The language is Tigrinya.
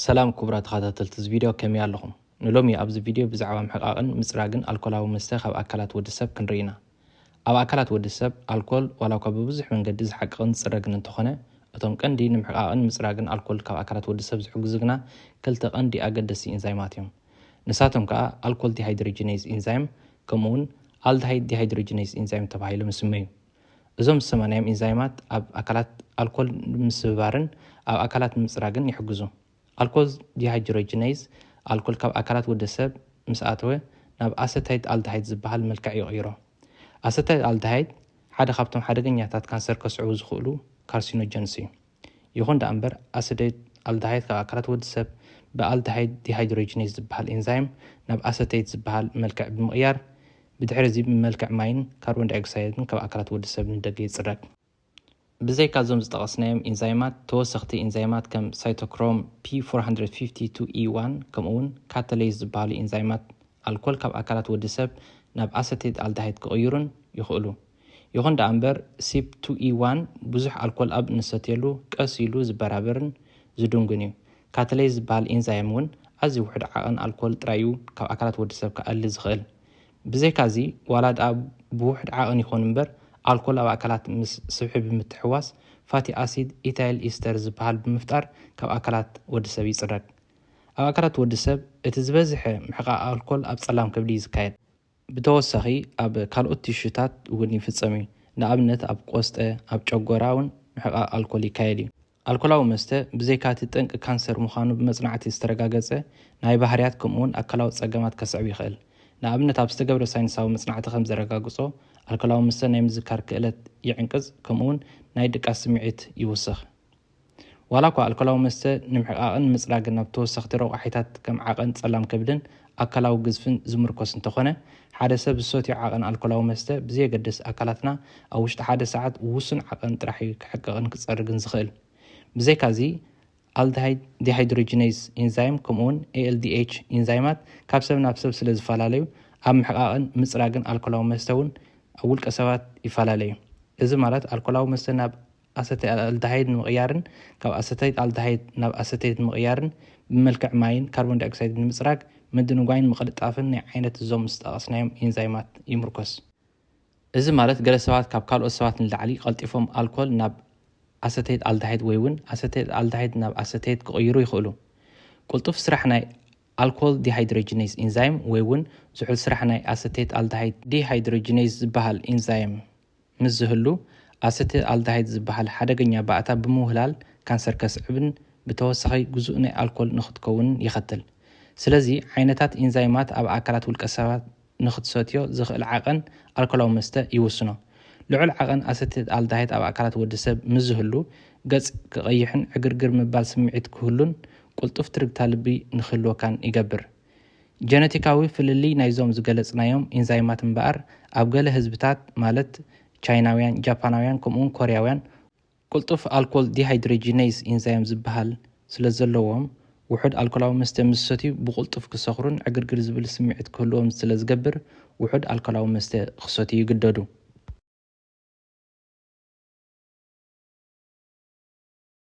ሰላም ክቡራት ተኸታተልቲ እዚ ቪድዮ፣ ከመይ ኣለኹም? ንሎሚ ኣብዚ ቪድዮ ብዛዕባ ምሕቃቕን ምጽራግን ኣልኮላዊ መስተ ካብ ኣካላት ወዲ ሰብ ክንርኢ ኢና። ኣብ ኣካላት ወዲ ሰብ ኣልኮል ዋላ እኳ ብብዙሕ መንገዲ ዝሓቅቕን ዝጽረግን እንተኾነ፣ እቶም ቀንዲ ንምሕቃቕን ምጽራግን ኣልኮል ካብ ኣካላት ወዲ ሰብ ዝሕግዙ ግና ክልተ ቀንዲ ኣገደስቲ ኢንዛይማት እዮም። ንሳቶም ከኣ ኣልኮል ዲሃይድሮጂኔዝ ኢንዛይም ከምኡውን ኣልደሃይድ ዲሃይድሮጂኔዝ ኢንዛይም ተባሂሎም ይስመዩ። እዞም ዝሰማናዮም ኢንዛይማት ኣብ ኣካላት ኣልኮል ንምስብባርን ኣብ ኣካላት ንምጽራግን ይሕግዙ። ኣልኮል ዲሃይድሮጂኔዝ ኣልኮል ካብ ኣካላት ወዲ ሰብ ምስ ኣተወ ናብ ኣሰታይት ኣልደሃይድ ዝበሃል መልክዕ ይቕይሮ። ኣሰታይት ኣልደሃይድ ሓደ ካብቶም ሓደገኛታት ካንሰር ከስዕቡ ዝኽእሉ ካርሲኖጀንስ እዩ። ይኹን ደኣ እምበር ኣሰታይት ኣልደሃይድ ካብ ኣካላት ወዲ ሰብ ብኣልደሃይድ ዲሃይድሮጂኔዝ ዝበሃል ኢንዛይም ናብ ኣሰታይት ዝበሃል መልክዕ ብምቕያር ብድሕሪ እዚ ብመልክዕ ማይን ካርቦን ዳይኦክሳይድን ካብ ኣካላት ወዲ ሰብ ንደገ ይጽረግ። ብዘይካ እዞም ዝጠቐስናዮም ኢንዛይማት፣ ተወሰኽቲ ኢንዛይማት ከም ሳይቶክሮም ፒ ፎር ሃንድረድ ፊፍቲ ቱ ኢ ዋን ከምኡውን ካተሌዝ ዝበሃሉ ኢንዛይማት ኣልኮል ካብ ኣካላት ወዲ ሰብ ናብ ኣሰቴት ኣልደሃይድ ክቕይሩን ይኽእሉ። ይኹን ደኣ እምበር ሲፕ ቱ ኢ ዋን ብዙሕ ኣልኮል ኣብ እንሰትየሉ ቀስ ኢሉ ዝበራበርን ዝድንጉን እዩ። ካተሌዝ ዝበሃል ኢንዛይም እውን ኣዝዩ ውሑድ ዓቐን ኣልኮል ጥራይ እዩ ካብ ኣካላት ወዲ ሰብ ክኣሊ ዝኽእል። ብዘይካዚ ዋላ ደኣ ብውሑድ ዓቐን ይኹን እምበር ኣልኮል ኣብ ኣካላት ምስ ስብሒ ብምትሕዋስ ፋቲ ኣሲድ ኢታይል ኢስተር ዝበሃል ብምፍጣር ካብ ኣካላት ወዲ ሰብ ይጽረግ። ኣብ ኣካላት ወዲ ሰብ እቲ ዝበዝሐ ምሕቃቕ ኣልኮል ኣብ ጸላም ከብዲ እዩ ዝካየድ። ብተወሳኺ ኣብ ካልኦት ቲሹታት እውን ይፍጸም እዩ። ንኣብነት ኣብ ቆስጠ፣ ኣብ ጨጎራ እውን ምሕቃቕ ኣልኮል ይካየድ እዩ። ኣልኮላዊ መስተ ብዘይካ እቲ ጠንቂ ካንሰር ምዃኑ ብመጽናዕቲ ዝተረጋገጸ ናይ ባህርያት ከምኡውን ኣካላዊ ጸገማት ከስዕብ ይኽእል። ንኣብነት ኣብ ዝተገብረ ሳይንሳዊ መጽናዕቲ ከም ዘረጋግጾ ኣልኮላዊ መስተ ናይ ምዝካር ክእለት ይዕንቅጽ ከምኡውን ናይ ድቃስ ስምዒት ይውስኽ። ዋላ እኳ ኣልኮላዊ መስተ ንምሕቃቕን ምጽራግን ናብ ተወሰኽቲ ረቋሒታት ከም ዓቐን ጸላም ከብድን ኣካላዊ ግዝፍን ዝምርኮስ እንተኾነ፣ ሓደ ሰብ ዝሰትዮ ዓቐን ኣልኮላዊ መስተ ብዘየገድስ ኣካላትና ኣብ ውሽጢ ሓደ ሰዓት ውሱን ዓቐን ጥራሕ እዩ ክሕቅቕን ክጸርግን ዝኽእል። ብዘይካዚ ኣልደሃይድ ዲሃይድሮጂኔዝ ኢንዛይም ከምኡውን ኤ ኤል ዲ ኤች ኢንዛይማት ካብ ሰብ ናብ ሰብ ስለ ዝፈላለዩ ኣብ ምሕቃቕን ምጽራግን ኣልኮላዊ መስተ እውን ኣብ ውልቀ ሰባት ይፈላለዩ። እዚ ማለት ኣልኮላዊ መስተ ናብ ኣሰቴት ኣልደሃይድ ንምቕያርን ካብ ኣሰቴት ኣልደሃይድ ናብ ኣሰቴት ንምቕያርን ብመልክዕ ማይን ካርቦን ዳይኦክሳይድ ንምጽራግ ምድንጓይን ምቕልጣፍን ናይ ዓይነት እዞም ዝጠቐስናዮም ኢንዛይማት ይምርኮስ። እዚ ማለት ገለ ሰባት ካብ ካልኦት ሰባት ንላዕሊ ቀልጢፎም ኣልኮል ናብ ኣሰቴት ኣልደሃይድ ወይ እውን ኣሰቴት ኣልደሃይድ ናብ ኣሰቴት ክቕይሩ ይኽእሉ። ቅልጡፍ ስራሕ ናይ ኣልኮል ዲሃይድሮጂኔዝ ኢንዛይም ወይ እውን ዝሑል ስራሕ ናይ ኣሰቴት ኣልደሃይድ ዲሃይድሮጂኔዝ ዝበሃል ኢንዛይም ምስ ዝህሉ ኣሰቴት ኣልደሃይድ ዝበሃል ሓደገኛ ባእታ ብምውህላል ካንሰር ከስዕብን ብተወሳኺ ግዙእ ናይ ኣልኮል ንኽትከውን ይኸትል። ስለዚ ዓይነታት ኢንዛይማት ኣብ ኣካላት ውልቀ ሰባት ንኽትሰትዮ ዝኽእል ዓቐን ኣልኮላዊ መስተ ይውስኖ። ልዑል ዓቐን ኣሰቴት ኣልደሃይድ ኣብ ኣካላት ወዲ ሰብ ምስ ዝህሉ ገጽ ክቐይሕን ዕግርግር ምባል ስምዒት ክህሉን ቅልጡፍ ትርግታ ልቢ ንክህልወካን ይገብር። ጀነቲካዊ ፍልልይ ናይዞም ዝገለጽናዮም ኢንዛይማት እምበኣር ኣብ ገለ ህዝብታት ማለት ቻይናውያን፣ ጃፓናውያን ከምኡውን ኮርያውያን ቅልጡፍ ኣልኮል ዲሃይድሮጂኔዝ ኢንዛይም ዝበሃል ስለ ዘለዎም ውሑድ ኣልኮላዊ መስተ ምስ ሰትዩ ብቕልጡፍ ክሰኽሩን ዕግርግር ዝብል ስምዒት ክህልዎም ስለ ዝገብር ውሑድ ኣልኮላዊ መስተ ክሰትዩ ይግደዱ።